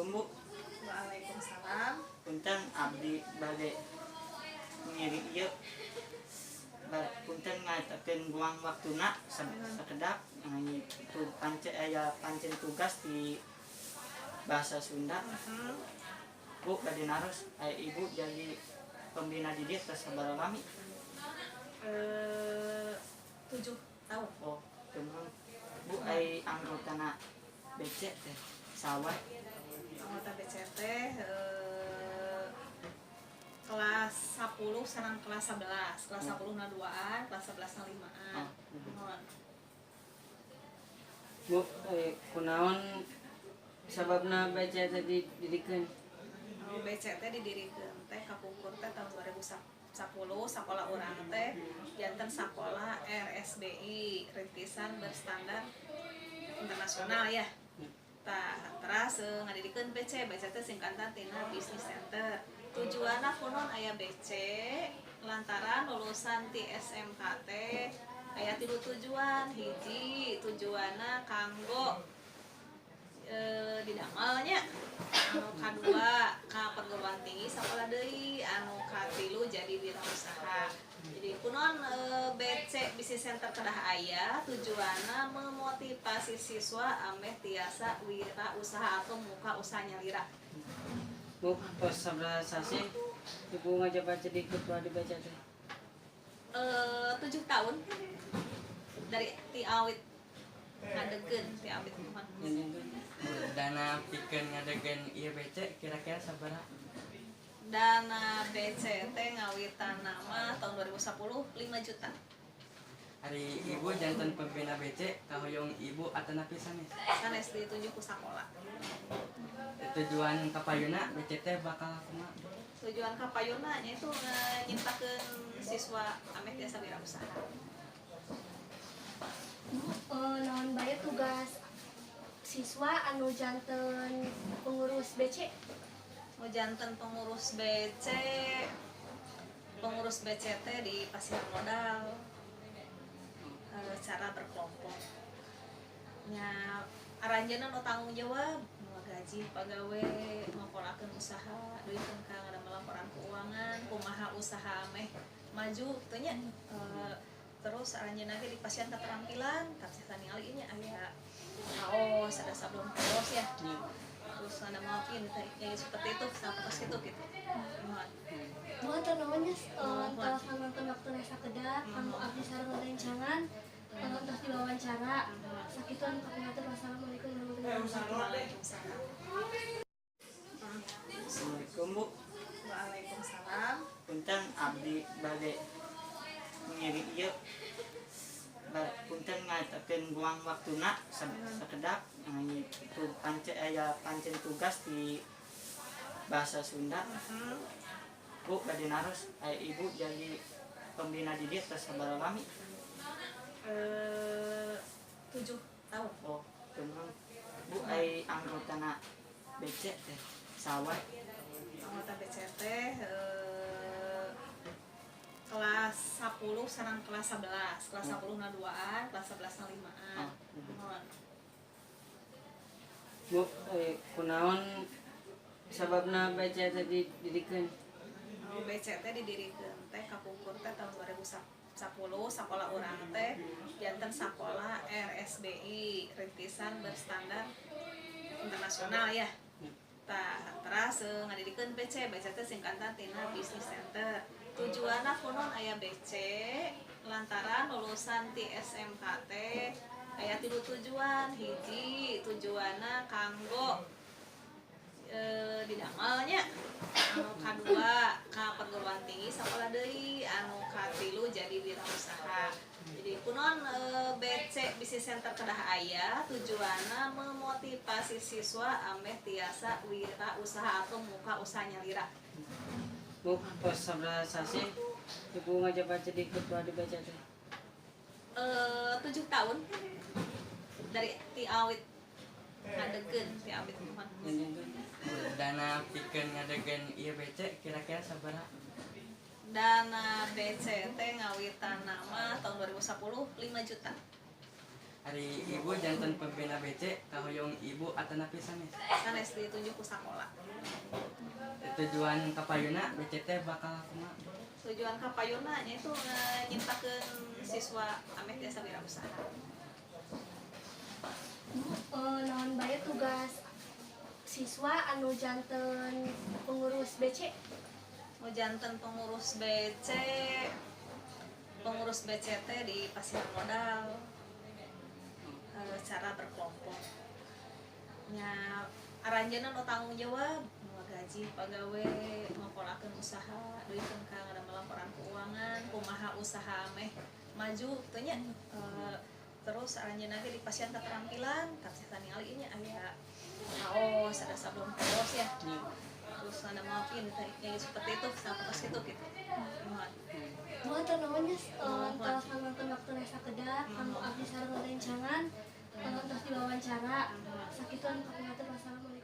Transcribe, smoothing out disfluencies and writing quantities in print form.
Assalamualaikum, Bu. Waalaikumsalam. Punten, abdi bade ngiring ieu. Punten ngayakeun buang waktuna sakedap tu pancen aya pancen tugas di bahasa Sunda. Bu, bade naros, aya Ibu jadi pembina di dieu tos sabaraha lami? 7 tahun. Oh, teman. Bu, ai anggotana BC teh saha wae? Anggota BC teh kelas 10 sareng kelas 11. Kelas 10 na 2an, kelas 11 na 5an. Oh. Muhun. Bu, kunaon sababna BC teh didirikan? Oh, BC teh didirikan teh kapungkur teh tahun 2010, sekolah urang teh janten sekolah RSBI, rintisan berstandar internasional ya. Tah, teras ngadirikeun BC. BC teh singkatan tina Business Center. Tujuanna kunaon aya BC? Lantaran lulusan ti SMK teh aya tilu tujuan. Hiji, tujuanna kanggo didamelnya, anu kadua ka perguruan tinggi sekolah deui, anu katilu jadi wirausaha. Jadi kunaon BC Business Center kedah aya? Tujuanna memotivasi siswa ameh tiasa wirausaha atau muka usaha nyalira. Bu, tos sabaraha sasih Ibu ngajabat jadi ketua di BC teh? 7 tahun dari ti awit ngadegkeun, ti awit, muhun. Dana pikeun ngadegkeun ieu BC kira-kira sabaraha? Dana BC teh ngawitan nama tahun 2010 5 juta. Ari Ibu janten pembina BC kahoyong Ibu atanapi sanes? Sanes, ditunjuk ku sakola. Tujuan kapayuna BC teh bakal kumaha? Tujuan kapayuna nya itu nyiptakeun siswa ameh tiasa wirausaha. Bu, naon bae tugas siswa anu janten pengurus BC? Mau janten pengurus BC, pengurus BC teh di pasihan modal cara berkelompok nya, aranjeunna nu tanggung jawab nu gaji pagawe, ngokolakeun usaha, duiteun ka ngadamel laporan keuangan, kumaha usaha meh maju kitu nya. Terus aranjeunna ge di pasihan keterampilan, tapi ningali nya aya kaos, ada sablon kaos ya, terus ada mau ini ya, seperti itu, sampai itu gitu. Muhun. Bu, hatur nuhun nya tos nonton waktu sakedap kanggo abdi sareng rerencangan tos diwawancara. Sakitu anu kapinatur. Wassalamualaikum warahmatullahi wabarakatuh. Waalaikumsalam. Assalamualaikum, Bu. Waalaikumsalam. Punten, abdi bade ngiring ieu. Punten ngayakeun buang waktuna sakedap tu pancen aya pancen tugas di bahasa Sunda. Bu, bade naros, aya Ibu jadi pembina di dieu tos sabaraha lami? 7 tahun. Oh, teman. Bu, ai anggotana BC teh saha wae? Anggota BC teh kelas 10 sareng kelas 11. Kelas 10 na 2an, kelas 11 na 5an. Oh. Muhun. Bu, kunaon sababna BC teh didirikan? Oh, BC teh didirikan teh kapungkur teh tahun 2010, sekolah urang teh janten sekolah RSBI, rintisan berstandar internasional ya. Tah, teras ngadirikeun BC. BC teh singkatan tina Business Center. Tujuanna kunaon aya BC? Lantaran lulusan ti SMK teh aya tilu tujuan. Hiji, tujuanna kanggo didamelnya, anu kadua ka perguruan tinggi sekolah deui, anu katilu jadi wirausaha. Jadi kunaon BC Business Center kedah aya? Tujuanna memotivasi siswa ameh tiasa wirausaha atau muka usaha nyalira. Bu, tos sabaraha sasih Ibu ngajabat jadi ketua di BC teh? 7 tahun dari ti awit ngadegkeun, ti awit, muhun. Dana pikeun ngadegkeun ieu BC kira-kira sabaraha? Dana BC teh ngawitan nama tahun 2010 5 juta. Ari ibu janten pembina BC kahoyong ibu atanapi sanes? Sanes, ditunjuk ku sakola. Tujuan kapayuna BC teh bakal kumaha? Tujuan kapayuna nya itu nyiptakeun siswa ameh tiasa wirausaha. Bu, naon bae tugas siswa anu janten pengurus BC? Mau janten pengurus BC, pengurus BC teh di pasihan modal cara berkelompok nya, aranjeunna nu tanggung jawab nu gaji pagawe, ngokolakeun usaha, duiteun ka ngadamel laporan keuangan, kumaha usaha meh maju kitu nya. Terus aranjeunna ge di pasihan keterampilan, tapi ningali nya aya kaos, ada sablon kaos ya, terus ada mau ya, seperti itu, sampai itu gitu. Muhun. Hatur nuhun nya, tos nonton waktu sakedap kanggo abdi sareng rerencangan, tos diwawancara. Sakitu anu kapihatur, wassalamualaikum.